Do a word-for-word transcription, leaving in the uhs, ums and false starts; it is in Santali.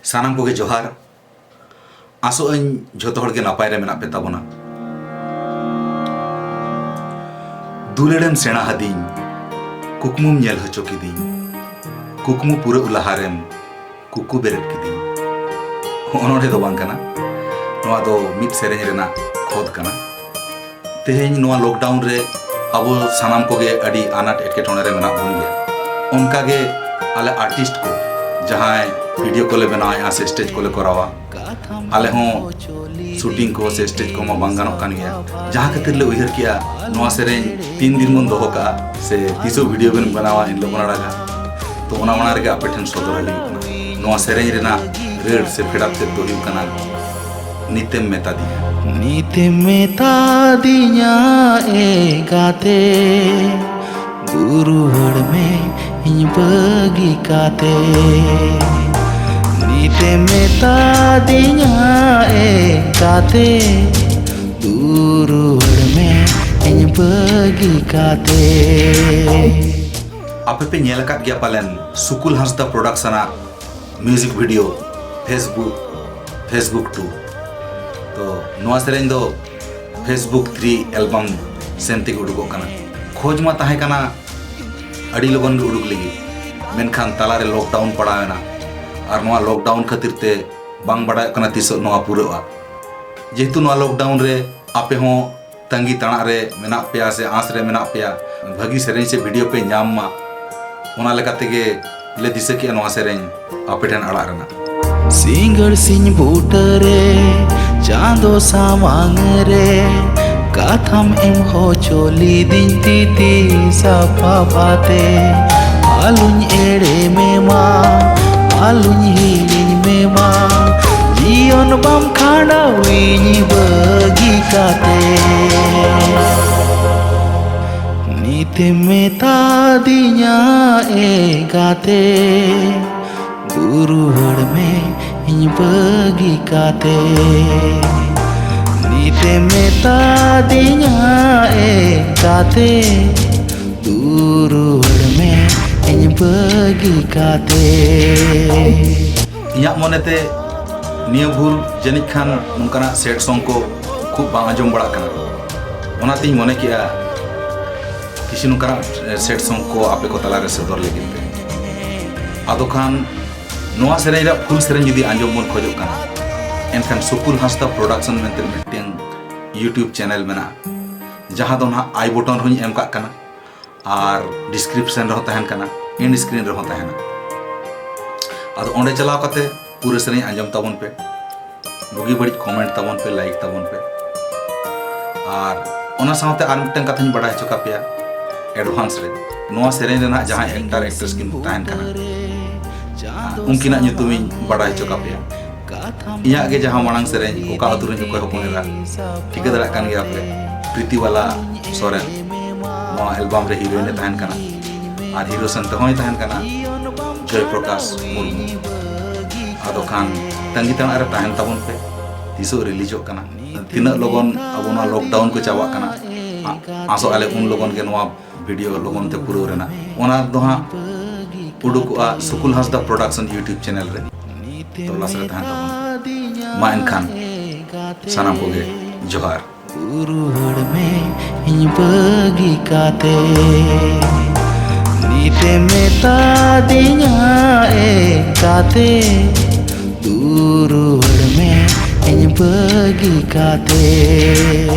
ᱥᱟᱱᱟᱢ ᱠᱚᱜᱮ ᱡᱚᱦᱟᱨ᱾ ᱟᱥᱚᱜ ᱟᱹᱧ ᱡᱷᱚᱛᱚ ᱦᱚᱲ ᱜᱮ ᱱᱟᱯᱟᱭ ᱨᱮ ᱢᱮᱱᱟᱜ ᱯᱮ ᱛᱟᱵᱚᱱᱟ᱾ ᱫᱩᱞᱟᱹᱲᱮᱢ ᱥᱮᱬᱟ ᱦᱟᱹᱫᱤᱧ, ᱠᱩᱠᱢᱩᱢ ᱧᱮᱞ ᱦᱚᱪᱚ ᱠᱤᱫᱤᱧ, ᱠᱩᱠᱢᱩ ᱯᱩᱨᱟᱹᱜ ᱞᱟᱦᱟᱨᱮᱢ ᱠᱩᱠᱩ ᱵᱮᱨᱮᱫ ᱠᱤᱫᱤᱧ᱾ ᱚᱱᱚᱬᱦᱮ ᱫᱚ ᱵᱟᱝ ᱠᱟᱱᱟ, ᱱᱚᱣᱟ ᱫᱚ ᱢᱤᱫ ᱥᱮᱨᱮᱧ ᱨᱮᱱᱟᱜ ᱠᱷᱚᱛ ᱠᱟᱱᱟ᱾ ᱛᱮᱦᱮᱧ ᱱᱚᱣᱟ ᱞᱚᱠᱰᱟᱣᱩᱱ ᱨᱮ ᱟᱵᱚ ᱥᱟᱱᱟᱢ ᱠᱚᱜᱮ ᱟᱹᱰᱤ ᱟᱱᱟᱴ ᱮᱴᱠᱮᱴᱚᱬᱮ ᱨᱮ ᱢᱮᱱᱟᱜ ᱵᱚᱱ ᱜᱮᱭᱟ᱾ ᱚᱱᱠᱟᱜᱮ ᱟᱞᱮ ᱟᱨᱴᱤᱥᱴ ᱠᱚ ᱡᱟᱦᱟᱸᱭ ᱵᱷᱤᱰᱤᱭᱳ ᱠᱚᱞᱮ ᱵᱮᱱᱟᱣᱮᱫᱼᱟ ᱥᱮ ᱥᱴᱮᱡᱽ ᱠᱚᱞᱮ ᱠᱚᱨᱟᱣᱟ, ᱟᱞᱮ ᱦᱚᱸ ᱥᱩᱴᱤᱝ ᱠᱚ ᱥᱮ ᱥᱴᱮᱡᱽ ᱠᱚᱢᱟ ᱵᱟᱝ ᱜᱟᱱᱚᱜ ᱠᱟᱱ ᱜᱮᱭᱟ᱾ ᱡᱟᱦᱟᱸ ᱠᱷᱟᱹᱛᱤᱨ ᱞᱮ ᱩᱭᱦᱟᱹᱨ ᱠᱮᱜᱼᱟ ᱱᱚᱣᱟ ᱥᱮᱨᱮᱧ ᱛᱤᱱ ᱫᱤᱱ ᱵᱚᱱ ᱫᱚᱦᱚ ᱠᱟᱜᱼᱟ ᱥᱮ ᱛᱤᱥᱚᱜ ᱵᱷᱤᱰᱤᱭᱳ ᱵᱮᱱ ᱵᱮᱱᱟᱣᱟ, ᱮᱱ ᱦᱤᱞᱳᱜ ᱵᱚᱱ ᱟᱲᱟᱜᱟ᱾ ᱛᱚ ᱚᱱᱟ ᱢᱟᱲᱟᱝ ᱨᱮᱜᱮ ᱟᱯᱮ ᱴᱷᱮᱱ ᱥᱚᱫᱚᱨ ᱦᱩᱭᱩᱜ ᱠᱟᱱᱟ᱾ ᱱᱚᱣᱟ ᱥᱮᱨᱮᱧ ᱨᱮᱱᱟᱜ ᱨᱟᱹᱲ ᱥᱮ ᱯᱷᱮᱰᱟᱛ ᱛᱮᱫ ᱫᱚ ᱦᱩᱭᱩᱜ ᱠᱟᱱᱟ ᱱᱤᱛᱮᱢ ᱢᱮᱛᱟ ᱫᱤᱧᱟ᱾ ᱱᱤᱛᱮᱢ ᱢᱮᱛᱟ ᱫᱤᱧᱟ ᱮ ᱜᱟᱛᱮ, ᱫᱩᱨᱩᱣᱟᱹᱲ ᱢᱮ ᱤᱧ ᱵᱟᱹᱜᱤ ᱠᱟᱛᱮ᱾ ᱱᱤᱛᱮᱢ ᱢᱮᱛᱟ ᱫᱤᱧᱟ ᱮ ᱜᱟᱛᱮ, ᱫᱩᱨᱩᱣᱟᱹᱲ ᱢᱮ ᱤᱧ ᱵᱟᱹᱜᱤ ᱠᱟᱛᱮ᱾ ᱟᱯᱮ ᱯᱮ ᱧᱮᱞ ᱟᱠᱟᱫ ᱜᱮᱭᱟ ᱯᱟᱞᱮᱱ ᱥᱩᱠᱩᱞ ᱦᱟᱸᱥᱫᱟ ᱯᱨᱚᱰᱟᱠᱥᱚᱱᱟᱜ ᱢᱤᱣᱡᱤᱠ ᱵᱷᱤᱰᱤᱭᱳ ᱯᱷᱮᱥᱵᱩᱠ, ᱯᱷᱮᱥᱵᱩᱠ ᱴᱩ᱾ ᱛᱚ ᱱᱚᱣᱟ ᱥᱮᱨᱮᱧ ᱫᱚ ᱯᱷᱮᱥᱵᱩᱠ ᱛᱷᱨᱤ ᱮᱞᱵᱟᱢ ᱥᱮᱱ ᱛᱮᱜᱮ ᱩᱰᱩᱠᱚᱜ ᱠᱟᱱᱟ᱾ ᱠᱷᱚᱡᱽ ᱢᱟ ᱛᱟᱦᱮᱸ ᱠᱟᱱᱟ ᱟᱹᱰᱤ ᱞᱚᱜᱚᱱ ᱜᱮ ᱩᱰᱩᱠ ᱞᱟᱹᱜᱤᱫ, ᱢᱮᱱᱠᱷᱟᱱ ᱛᱟᱞᱟᱨᱮ ᱞᱚᱠᱰᱟᱣᱩᱱ ᱯᱟᱲᱟᱣ ᱮᱱᱟ᱾ ᱟᱨ ᱱᱚᱣᱟ ᱞᱚᱠᱰᱟᱣᱩᱱ ᱠᱷᱟᱹᱛᱤᱨ ᱛᱮ ᱵᱟᱝ ᱵᱟᱰᱟᱭᱚᱜ ᱠᱟᱱᱟ ᱛᱤᱥᱚᱜ ᱱᱚᱣᱟ ᱯᱩᱨᱟᱹᱜᱼᱟ᱾ ᱡᱮᱦᱮᱛᱩ ᱱᱚᱣᱟ ᱞᱚᱠᱰᱟᱣᱩᱱ ᱨᱮ ᱟᱯᱮ ᱦᱚᱸ ᱛᱟᱺᱜᱤ ᱛᱟᱲᱟᱜ ᱨᱮ ᱢᱮᱱᱟᱜ ᱯᱮᱭᱟ ᱥᱮ ᱟᱸᱥ ᱨᱮ ᱢᱮᱱᱟᱜ ᱯᱮᱭᱟ, ᱵᱷᱟᱹᱜᱤ ᱥᱮᱨᱮᱧ ᱥᱮ ᱵᱷᱤᱰᱤᱭᱳ ᱯᱮ ᱧᱟᱢ ᱢᱟ, ᱚᱱᱟ ᱞᱮᱠᱟ ᱛᱮᱜᱮ ᱞᱮ ᱫᱤᱥᱟᱹ ᱠᱮᱜᱼᱟ ᱱᱚᱣᱟ ᱥᱮᱨᱮᱧ ᱟᱯᱮ ᱴᱷᱮᱱ ᱟᱲᱟᱜ ᱨᱮᱱᱟᱜ᱾ ᱥᱤᱸᱜᱟᱹᱲ ᱥᱤᱧ ᱵᱩᱴᱟᱹᱨᱮ ᱪᱟᱸᱫᱚ ᱥᱟᱢᱟᱝ ᱨᱮ ᱠᱟᱛᱷᱟᱢ ᱮᱢ ᱦᱚᱪᱚ ᱞᱤᱫᱤᱧ ᱛᱤᱛᱤ ᱥᱟᱯᱷᱟ ᱯᱟᱛᱮ᱾ ᱟᱞᱚᱧ ᱮᱲᱮ ᱢᱮᱢᱟ, ᱟᱞᱚᱧ ᱦᱤᱲᱤᱧ ᱢᱮᱢᱟ, ᱡᱤᱭᱚᱱ ᱵᱟᱢ ᱠᱷᱟᱸᱰᱟᱣᱤᱧ ᱵᱟᱹᱜᱤ ᱠᱟᱛᱮ᱾ ᱱᱤᱛᱮᱢ ᱢᱮᱛᱟ ᱫᱤᱧᱟ ᱮ ᱜᱟᱛᱮ, ᱫᱩᱨᱩᱣᱟᱹᱲ ᱢᱮ ᱤᱧ ᱵᱟᱹᱜᱤ ᱠᱟᱛᱮ᱾ ᱱᱤᱛᱮᱢ ᱢᱮᱛᱟ ᱫᱤᱧᱟ ᱮ ᱜᱟᱛᱮ, ᱫᱩᱨᱩᱣᱟᱹᱲ ᱢᱮ ᱤᱧ ᱵᱟᱹᱜᱤ ᱠᱟᱛᱮ᱾ ᱤᱧᱟᱹᱜ ᱢᱚᱱᱮᱛᱮ ᱱᱤᱭᱟᱹ ᱵᱷᱳᱨ ᱡᱟᱹᱱᱤᱡ ᱠᱷᱟᱱ ᱱᱚᱝᱠᱟᱱᱟᱜ sad song ᱠᱚ ᱠᱷᱩᱵ ᱵᱟᱝ ᱟᱸᱡᱚᱢ ᱵᱟᱲᱟᱜ ᱠᱟᱱᱟ᱾ ᱚᱱᱟᱛᱤᱧ ᱢᱚᱱᱮ ᱠᱮᱜᱼᱟ ᱠᱤᱪᱷᱩ ᱱᱚᱝᱠᱟᱱᱟᱜ sad song ᱠᱚ ᱟᱯᱮ ᱠᱚ ᱛᱟᱞᱟᱨᱮ ᱥᱚᱫᱚᱨ ᱞᱟᱹᱜᱤᱫ ᱛᱮ᱾ ᱟᱫᱚ ᱠᱷᱟᱱ ᱱᱚᱣᱟ ᱥᱮᱨᱮᱧ ᱨᱮᱭᱟᱜ full ᱥᱮᱨᱮᱧ ᱡᱩᱫᱤ ᱟᱸᱡᱚᱢ ᱵᱚᱱ ᱠᱷᱚᱡᱚᱜ ᱠᱟᱱᱟ, ᱮᱱᱠᱷᱟᱱ ᱥᱩᱠᱩᱞ ᱦᱟᱸᱥᱫᱟ Production ᱢᱮᱱᱛᱮ ᱢᱤᱫᱴᱮᱱ YouTube channel ᱢᱮᱱᱟᱜᱼᱟ, ᱡᱟᱦᱟᱸ ᱫᱚ ᱱᱟᱦᱟᱜ I button ᱨᱮᱦᱚᱸᱧ ᱮᱢ ᱠᱟᱜ ᱠᱟᱱᱟ ᱟᱨ description ᱨᱮᱦᱚᱸ ᱛᱟᱦᱮᱱ ᱠᱟᱱᱟ, end screen ᱨᱮᱦᱚᱸ ᱛᱟᱦᱮᱱᱟ᱾ ᱟᱫᱚ ᱚᱸᱰᱮ ᱪᱟᱞᱟᱣ ᱠᱟᱛᱮ ᱯᱩᱨᱟᱹ ᱥᱮᱨᱮᱧ ᱟᱸᱡᱚᱢ ᱛᱟᱵᱚᱱ ᱯᱮ, ᱵᱩᱜᱤ ᱵᱟᱹᱲᱤᱡ comment ᱛᱟᱵᱚᱱ ᱯᱮ, like ᱛᱟᱵᱚᱱ ᱯᱮ᱾ ᱟᱨ ᱚᱱᱟ ᱥᱟᱶᱛᱮ ᱟᱨ ᱢᱤᱫᱴᱟᱝ ᱠᱟᱛᱷᱟᱧ ᱵᱟᱰᱟᱭ ᱦᱚᱪᱚ ᱠᱟᱯᱮᱭᱟ advance ᱨᱮ, ᱱᱚᱣᱟ ᱥᱮᱨᱮᱧ ᱨᱮᱱᱟᱜ ᱡᱟᱦᱟᱸᱭ actor actress ᱠᱤᱱ ᱛᱟᱦᱮᱱ ᱠᱟᱱᱟ, ᱩᱱᱠᱤᱱᱟᱜ ᱧᱩᱛᱩᱢᱤᱧ ᱵᱟᱰᱟᱭ ᱦᱚᱪᱚ ᱠᱟᱯᱮᱭᱟ᱾ ᱤᱧᱟᱹᱜ ᱜᱮ ᱡᱟᱦᱟᱸ ᱢᱟᱲᱟᱝ ᱥᱮᱨᱮᱧ ᱚᱠᱟ ᱟᱹᱛᱩ ᱨᱮᱱ ᱚᱠᱚᱭ ᱦᱚᱯᱚᱱ ᱮᱨᱟ, ᱴᱷᱤᱠᱟᱹ ᱫᱟᱲᱮᱭᱟᱜ ᱠᱟᱱ ᱜᱮᱭᱟ ᱯᱮ, ᱯᱨᱤᱛᱤᱵᱟᱞᱟ ᱥᱚᱨᱮᱱ ᱱᱚᱣᱟ album ᱨᱮ heroine ᱮ ᱛᱟᱦᱮᱱ ᱠᱟᱱᱟ ᱟᱨ hero ᱥᱮᱱ ᱛᱮᱦᱚᱸᱭ ᱛᱟᱦᱮᱱ ᱠᱟᱱᱟ ᱡᱚᱭ ᱯᱨᱚᱠᱟᱥ ᱢᱩᱨᱢᱩ᱾ ᱟᱫᱚ ᱠᱷᱟᱱ ᱛᱟᱺᱜᱤ ᱛᱟᱲᱟᱜ ᱨᱮ ᱛᱟᱦᱮᱱ ᱛᱟᱵᱚᱱ ᱯᱮ, ᱛᱤᱥᱚᱜ releaseᱚᱜ ᱠᱟᱱᱟ᱾ ᱛᱤᱱᱟᱹᱜ ᱞᱚᱜᱚᱱ ᱟᱵᱚ ᱱᱚᱣᱟ lockdown ᱠᱚ ᱪᱟᱵᱟᱜ ᱠᱟᱱᱟ, ᱟ-, ᱟᱥᱚᱜ ᱟᱞᱮ ᱩᱱ ᱞᱚᱜᱚᱱ ᱜᱮ ᱱᱚᱣᱟ video ᱞᱚᱜᱚᱱ ᱛᱮ ᱯᱩᱨᱟᱹᱣ ᱨᱮᱱᱟᱜ᱾ ᱚᱱᱟ ᱫᱚ ᱦᱟᱸᱜ ᱩᱰᱩᱠᱚᱜᱼᱟ ᱥᱩᱠᱩᱞ ᱦᱟᱸᱥᱫᱟ Production YouTube channel ᱨᱮ᱾ ᱛᱚᱞᱟᱥ ᱨᱮ ᱛᱟᱦᱮᱱ ᱛᱟᱵᱚᱱ ᱯᱮ᱾ ᱢᱟ ᱮᱱᱠᱷᱟᱱ ᱥᱟᱱᱟᱢ ᱠᱚᱜᱮ ᱡᱚᱦᱟᱨ᱾ ᱨᱩᱣᱟᱹᱲ ᱢᱮ ᱤᱧ ᱵᱟᱹᱜᱤ ᱠᱟᱛᱮ, ᱱᱤᱛᱮ ᱢᱮᱛᱟ ᱫᱤᱧᱟ ᱮ ᱜᱟᱛᱮ, ᱫᱩ ᱨᱩᱣᱟᱹᱲ ᱢᱮ ᱤᱧ ᱵᱟᱹᱜᱤ ᱠᱟᱛᱮ᱾